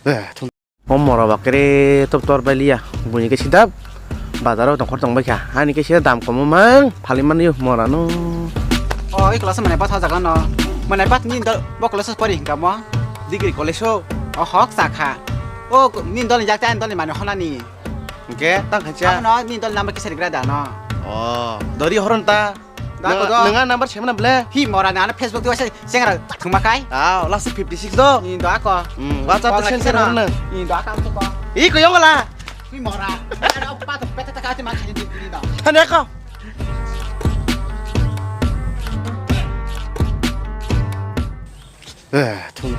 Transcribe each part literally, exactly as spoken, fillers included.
Eh, thung. O mora bakre top tor bai liya. Buini ke sida bazar o tongkhor tong bai kha. Ani ke sida dam komo mang phali mani mora no. O, i kolasa manai patha jaga no. Manai pat ni dol bo kolasa pori hingka mo. Degree college o. O hok sakha. O ni dol ni jak ta dol ni mani honani. Hingke tang khacha. Ano ni dol number kisa rigra da no. O, dori horon ta. Da ko do. Nang, nang number semana ble. Hi mora na Facebook tu asa sengra thuma kai. Ah, last fifty six do. Ni do ako. Hmm, WhatsApp tu send send na. Ni do ako ko. I ko yong la. Hi mora. Ada apa tu peta tak ati mak ni di do. Hane ko. Eh, thung.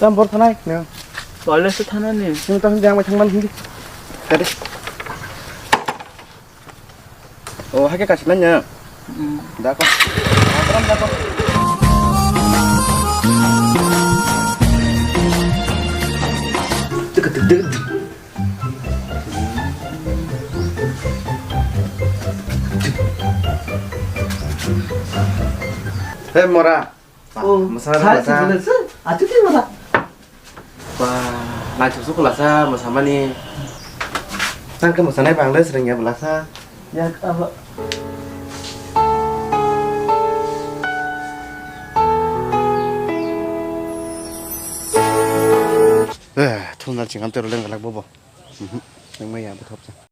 Tam bor thanai, ne? Toilet se thanani. Sini tang jang mai thang man hindi. Tadi. Oh, hake kasih nanya. Hmm. Dah kok. Dah kok. Tuk, tuk, tuk, tuk. Hei, mora. Oh, masa hai, masa. Sebenarnya, acu ti masa. Wah, langsung suku lasa masa mani. Tangke masa nai bangla sering ya belasa. Ya, apa? Eh, thuna chingam tero leng galak bobo. Mhm. Yang maya betul.